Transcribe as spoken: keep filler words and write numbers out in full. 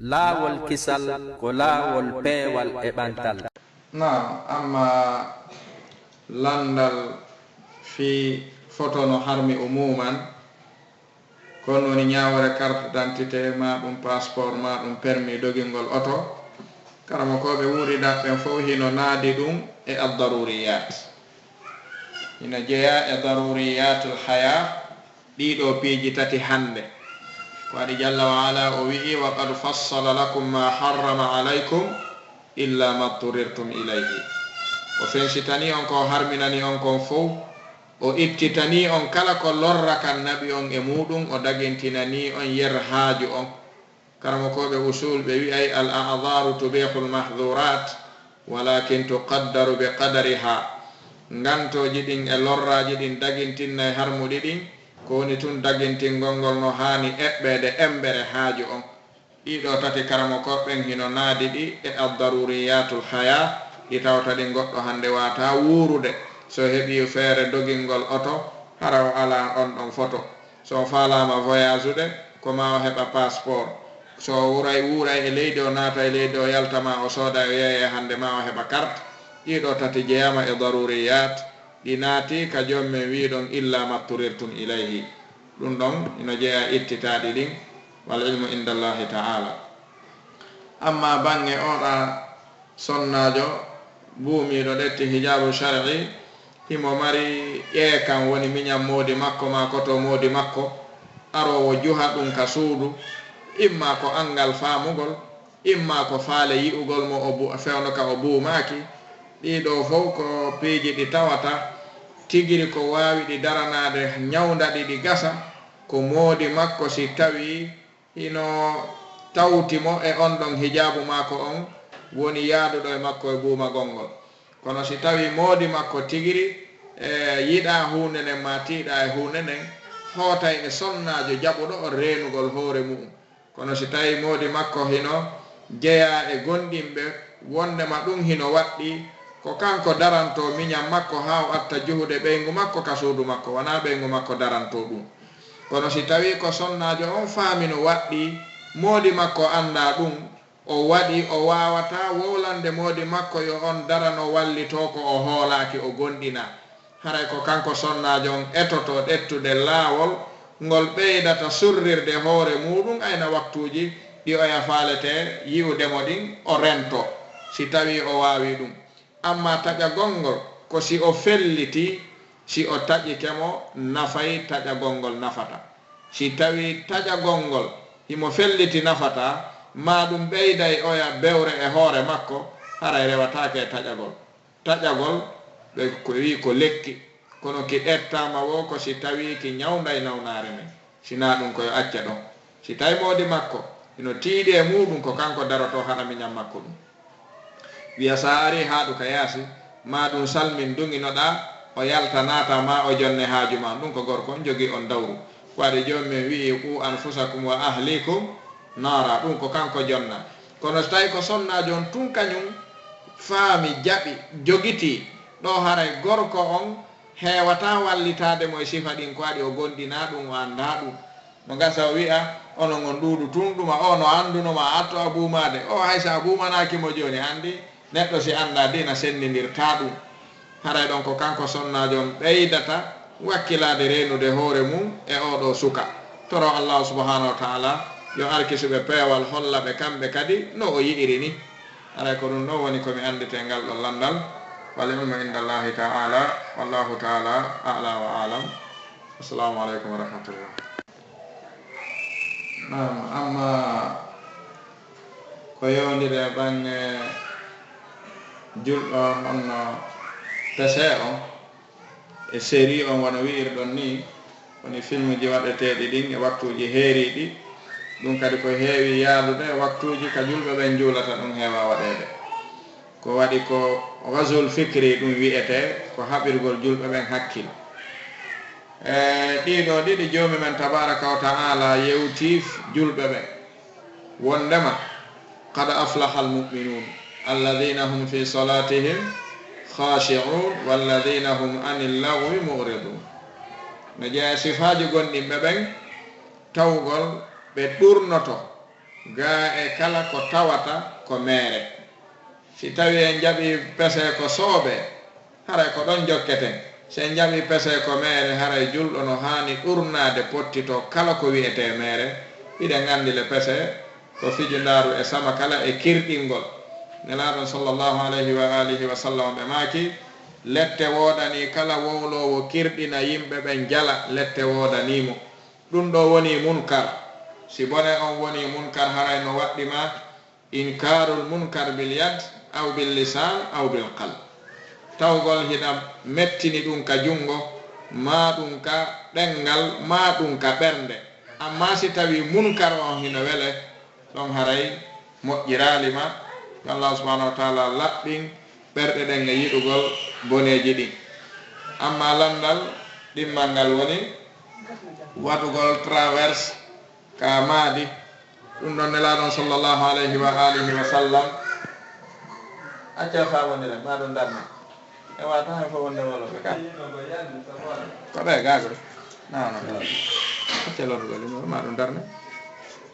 Laawol kisal ko laawol peewal e ɓantal. Naam, amma lanndal fii foto no harmi umuman, ko on woni ñaawoore carte d'identité, maa ɗum passeport, maa ɗum permis dogingol oto. Karamokooɓe wuuridaɓe ɓen fow hino naadi ɗum e ad-daruriyat. Hino jeyaa e daruriyatul haya, ɗiɗo piiji tati hannde. Ko waɗi Jalla wa Ala o wi'i: "Wa qad fassala lakum ma harrama alaykum illa ma turirtum ilayhi." O fensitanii on ko o harminanii on kon fow. O ittitanii on kala ko lorra kan naɓi on e muuɗum, o dagintinanii on yer haaju on. Karamokooɓe usul ɓe wi'ay: "Al a'dharu tubihul mahdhurat, walakin tuqaddaru bi qadariha." Ngantooji ɗin e lorraaji ɗin dagintinnay harmuɗi ɗin, ko woni tun dagintingol ngol no haani eɓɓeede emmbere haaju on. Ɗiɗo tati karamokooɓe ɓen hino naadi ɗi e ad-daruriyatul haya, ɗi tawata ɗin goɗɗo hannde waataa wuurude. So heɓii feere dogingol oto, hara o alaa on ɗon foto. So o faalaama voyage-ude, ko maa o heɓa passeport. So o wuuray, wuuray e leydi, o naata e leydi, o yalta, maa o sooda, o yeeya hannde, maa o heɓa carte. Ɗiɗo tati jeyaama e daruriyat, ɗi naati ka joom men wi'uɗon: "Illa matturirtum ilayhi." Ɗum ɗon ino jeyaa ittitaaɗi ɗin, wal ilmu inda Allahi ta'ala. Amma baŋŋe oɗa sonnaajo buumiiɗo ɗetti hijaabu shar'i, himo mari ƴeekan, woni miñan moodi makko maa koto moodi makko, aroowo juha ɗum ka suudu, imma ko anngal faamugol, imma ko faale yi'ugol mo o bu-, fewndo ka o buumaaki. Ɗii ɗoo fow ko piiji ɗi tawata tigiri ko waawi ɗi daranaade, ñawnda ɗi, ɗi gasa, ko moodi makko si tawii hino tawti mo e on ɗon hijaabu maako on woni yaaduɗo e makko e buumagol ngol. Kono si tawii moodi makko tigiri, e, yiɗaa huunde nden maa tiiɗaa e huunde nden, hootay e sonnaajo jaɓuɗo on reenugol hoore mu'un. Kono si tawii moodi makko hino jeyaa e gomɗinɓe, wonndema ɗun hino waɗɗii, ko kanko darantoo miñan makko haa o atta juhude ɓeyngu makko ka suudu makko, wanaa ɓeyngu makko darantoo ɗun. Kono si tawii ko sonnaajo on faami no waɗɗii, moodi makko anndaa ɗun, o waɗi, o waawataa wowlande moodi makko yo on darano wallitoo ko o hoolaaki, o gomɗinaa. Haray ko kanko sonnaajo on etotoo ƴettude laawol ngol ɓeydata surrirde hoore muuɗum ayna waktuuji ɗi oya faaletee yi'ude mo ɗin, o rentoo, si tawii o waawii ɗum. Amma taƴagol ngol, ko si o fellitii, si o taƴike mo, nafay taƴagol ngol nafataa. Si tawii taƴagol ngol himo felliti nafataa, maa ɗum ɓeyday oya bewre e hoore makko, haray rewataake e taƴagol. Taƴagol, ɓe ko wi'i ko lekki, kono ki ƴettaama wo ko si tawii ki ñawnday nawnaare nden. Si naa ɗum, ko yo acce ɗon. Si tawi moodi makko hino tiiɗi e muuɗum, ko kanko darotoo haɗa miñan makko ɗum. Wi'a, sa arii haaɗu ka yaasi, maa ɗum salmin duŋinoɗaa, o yalta naata, maa o jonne haaju maa. Ɗum ko gorko on jogii on dawru. Ko waɗi Joomi men wi'i: "Qu anfusakum wa ahlikum naara." Ɗum ko kanko jonna. Kono so tawi ko sonnaajo on tun kañum faami, jaɓi, jogitii, ɗo haray gorko on heewataa wallitaade mo e sifa ɗin, ko waɗi o gomɗinaa ɗum, o anndaa ɗum. Mo gasa o wi'a, "Onon on ɗuuɗu tun, ɗuma o no annduno ma, atto a buumaade. O hay so a buumanaaki mo jooni, anndi neɗɗo si anndaa diina senndindirtaa ɗum." Haray ɗon ko kanko sonnaajo on ɓeydata wakkilaade reenude hoore mum e oo ɗoo suka. Toro Allaahu subhaanahu wa ta'aalaa yo arkisuɓe peewal holla ɓe kamɓe kadi no o yi'iri ni. Haray ko ɗum ɗoo woni ko mi annditee ngal ɗoo lanndal. Wal ilmu inda Allaahi ta'aalaa. Wallaahu ta'aalaa a'laa wa a'lam. Assalaamu aleykum wa rahmatullah. Naam, amma ko yowndiri e baŋŋe julɗo, honno P C on e série on, wano wi'irɗon nii, woni filmuji waɗeteeɗi ɗin e waktuuji heeriiɗi. Ɗum kadi ko heewi yaadude e waktuuji ka julɓe ɓen juulata, ɗum heewaa waɗeede. Ko waɗi ko ghazwul fikri ɗum wi'etee, ko haɓirgol julɓe ɓen hakkil. E ɗii ɗoo ɗiɗi, Joomi men tabaaraka wa ta'aalaa yewtii f-, julɓe ɓen, wonndema, "Qad aflahal mu'minuun, alladhiina hum fii salaatihim khaashi'uun, walladhiina hum anil laghwi mu'riduun." No jeyaa e sifaaji gomɗinɓe ɓen, tawgol ɓe ɗuurnoto Gaa e kala ko tawata ko meere. Si tawii en njaɓii pese ko soobee, haray ko ɗon njokketen. Si en njaɓii pese ko meere, haray julɗo no haani ɗurnaade pottitoo kala ko wi'etee meere. Hiɗen anndi le pese ko fijindaaru e sama kala e kirɗingol. Nelaaɗo sallallahu alayhi wa alihi wa sallam ɓe maaki, lette woodanii kala wowloowo kirɗina yimɓe ɓen jala, lette woodanii mo. Ɗun ɗoo wonii munkar. Si bone on wonii munkar, haray no waɗɗi ma inkaarul munkar bil yad, aw bil lisaan, aw bil qalb. Tawgol hiɗa mettini ɗun ka junngo, maa ɗun ka ɗenngal, maa ɗun ka ɓernde. Ammaa si tawii munkar on hino wele, ɗon haray moƴƴiraali ma. Yo Allah subhanahu wa ta'ala laɓɓin ɓerɗe ɗen e yiɗugol boneeji ɗin. Ammaa lanndal ɗimmal ngal woni waɗugol traverse ka maadi. Ɗun ɗon Nelaaɗo on sallallahu alayhi wa alihi wa sallam. Acca faa wonire, maa ɗun darne. E wata hay fof wonde woloɓe ka. Ko ɓe gaago. Non, non. Acca lorugol ɗum, maa ɗun darne.